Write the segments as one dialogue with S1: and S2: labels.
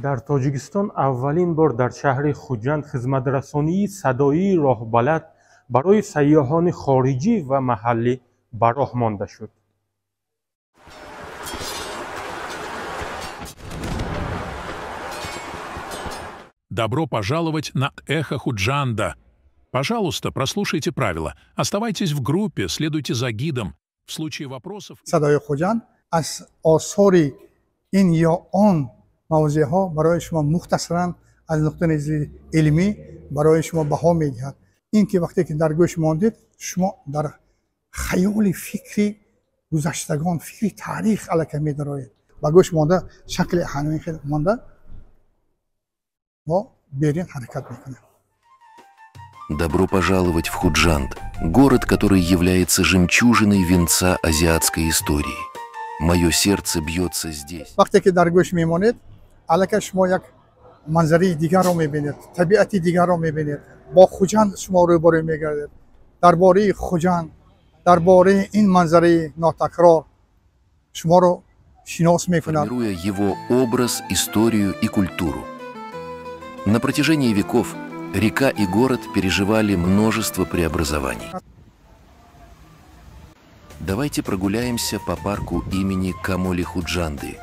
S1: Дар Тоҷикистон аввалин бор дар шаҳри Хуҷанд хизматрасонии садоии роҳбалад барои сайёҳони хориҷӣ ва маҳаллӣ ба роҳ монда шуд.
S2: Добро пожаловать на «Эхо Худжанда». Пожалуйста, прослушайте правила. Оставайтесь в группе, следуйте за гидом. В случае вопросов...
S3: Садои Хуҷанд аз осори ин ё он мавзеъҳо барои шумо мухтасаран аз нуқтаи назари илмӣ барои шумо баҳо медиҳад. Ин ки вақте ки дар гӯш мондед, шумо дар хаёли фикри гузаштагон, фикри таърих аллакай медароед. Ба гӯш монда шакли ҳамин хел монда мо берин ҳаракат мекунем.
S4: Добро пожаловать в Худжанд, город, который является жемчужиной венца азиатской истории. Мое сердце бьется здесь.
S3: Вақте ки дар гӯш мемонед, аллакай шумо як манзараи дигарро мебинед, табиати дигарро мебинед, бо Хуҷанд шумо рӯбарӯ мегардед. Дар бораи Хуҷанд, дар бораи ин манзараи нотакрор шуморо шинос мекунад.
S4: Формируя его образ, историю и культуру. На протяжении веков река и город переживали множество преобразований. Давайте прогуляемся по парку имени Камоли Худжанды.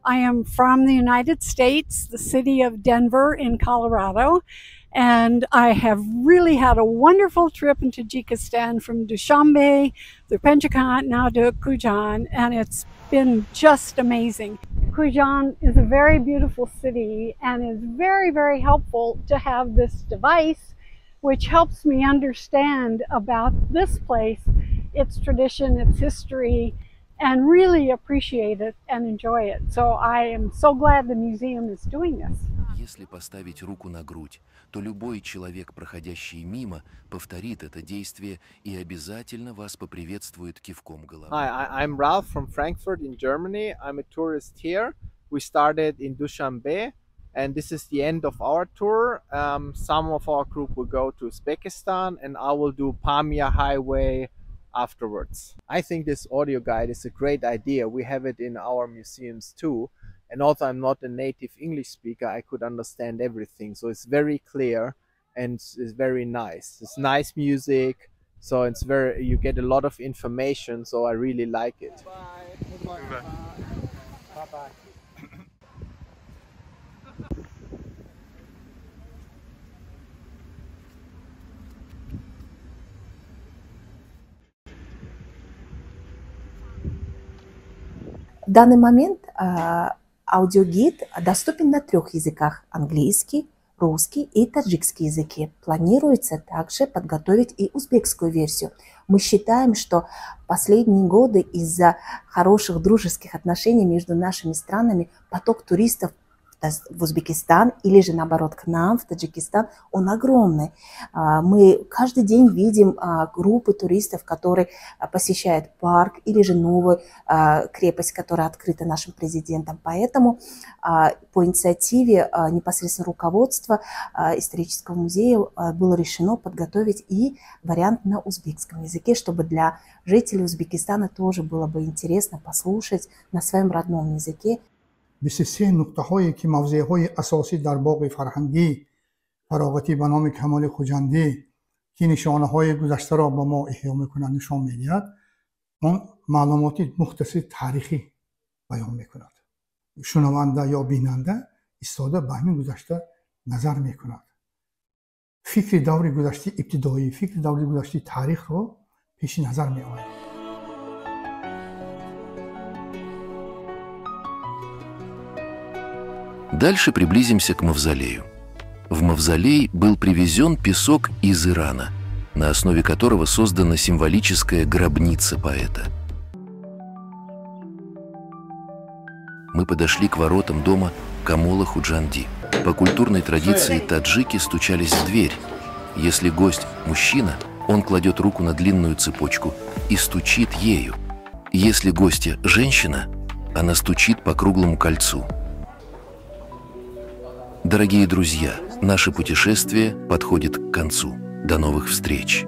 S5: I am from the United States, the city of Denver in Colorado, and I have really had a wonderful trip in Tajikistan from Dushanbe through Panjakent now to Khujand, and it's been just amazing. Khujand is a very beautiful city and is very, very helpful to have this device, which helps me understand about this place, its tradition, its history, and really appreciate it and enjoy it. So I am so glad the museum is doing this.
S4: Если поставить руку на грудь, то любой человек, проходящий мимо, повторит это действие и обязательно вас поприветствует кивком головы.
S6: Hi, I'm Ralph from Frankfurt in Germany. I'm a tourist here. We started in Dushanbe, and this is the end of our tour. Some of our group will go to Uzbekistan, and I will do Pamir Highway afterwards. I think this audio guide is a great idea. We have it in our museums too. And although I'm not a native English speaker, I could understand everything. So it's very clear and it's very nice. It's nice music. So it's very, you get a lot of information. So I really like it.
S3: Bye. Bye. Bye.
S7: В данный момент аудиогид доступен на 3 языках – английский, русский и таджикский языки. Планируется также подготовить и узбекскую версию. Мы считаем, что последние годы из-за хороших дружеских отношений между нашими странами поток туристов в Узбекистан или же наоборот к нам, в Таджикистан, он огромный. Мы каждый день видим группы туристов, которые посещают парк или же новую крепость, которая открыта нашим президентом. Поэтому по инициативе непосредственно руководства исторического музея было решено подготовить и вариант на узбекском языке, чтобы для жителей Узбекистана тоже было бы интересно послушать на своем родном языке.
S3: 23 нуқтаҳое ки мавзеъҳои асосӣ дар боғи фарҳангӣ фароғатӣ ба номи Камоли Хуҷандӣ ки нишонаҳои гузаштаро ба мо эҳё мекунад, нишон медиҳад, он маълумоти мухтасири таърихӣ баён мекунад. Шунаванда ё бинанда истода ба ҳамин гузашта назар мекунад. Фикри даври гузаштаи ибтидоӣ, фикри даври гузаштаи таърихро пеши назар меояд.
S4: Дальше приблизимся к мавзолею. В мавзолей был привезен песок из Ирана, на основе которого создана символическая гробница поэта. Мы подошли к воротам дома Камола Худжанди. По культурной традиции таджики стучались в дверь. Если гость – мужчина, он кладет руку на длинную цепочку и стучит ею. Если гостья – женщина, Она стучит по круглому кольцу. Дорогие друзья, наше путешествие подходит к концу. До новых встреч!